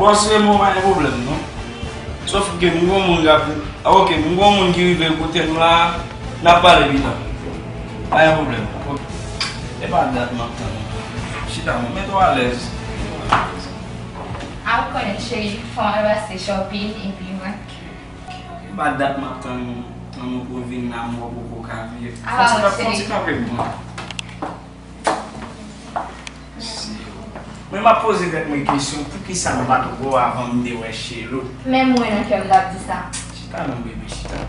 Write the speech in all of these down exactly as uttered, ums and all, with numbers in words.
Bòs Remo, pa gen pwoblèm non. Sòf ke m gon moun k ap, ah, ok, m gon moun ki rive kote m la, n ap pale pita. Pa gen pwoblèm. Ok. E pa dat m ap tann ou. Chita non, mete w alèz. A, ou konnen cheri, fò m al pase shopping epi mwen. E pa dat m ap tann ou, tann ou pou w vin la, m wè w poko ka vini. Fò ti kanpe, fò ti kanpe pou mwen. Mwen m ap poze tèt mwen kesyon, poukisa m pa t wè w avan m te wè Shelo? Menm mwen nan kè m t ap di sa. Chita non bebe, chita.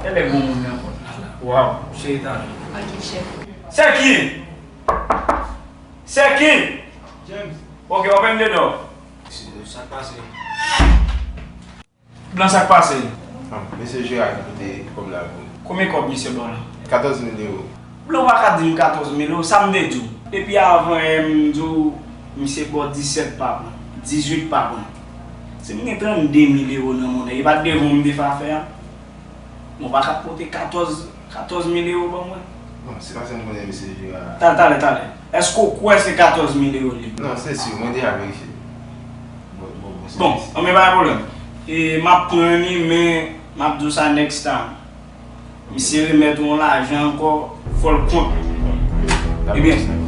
Genlè gon moun nan pòt la la. Waw, cheri talè. Ok, chèf. Sèki! Sèki! James. Ok, w ap mete m deyò. Sa k pase? Blan, sa k pase? Ah, mesye Gerard ki pote kòb la pou ou. Konbyen kòb misye ba w la? Katòz mil ewo. Blan, ou pa ka di m katòz mil ewo, sa m te di w? Depi avan yè m di w misye ba w disèt pa pran, dizuit pa pran. Si m gen trannde mil ewo nan monnè, e pa t devan w m te fè afè a? Bon, ou pa ka pote katòz, katòz mil ewo ban mwen? Non, se pa sa m konnen, mesye Gerard. Talè, talè, talè. Èske w kwè se katòz mil ewo li ye? Non, se si, mwen deja verifye. Bon, bon, bon, se Bon, si. Anben, pa gen pwoblèm. E, m ap pran li, men m ap di w sa next time. Ok. Misye remèt ou yon lajan ankò, fò l kont. Ebyen,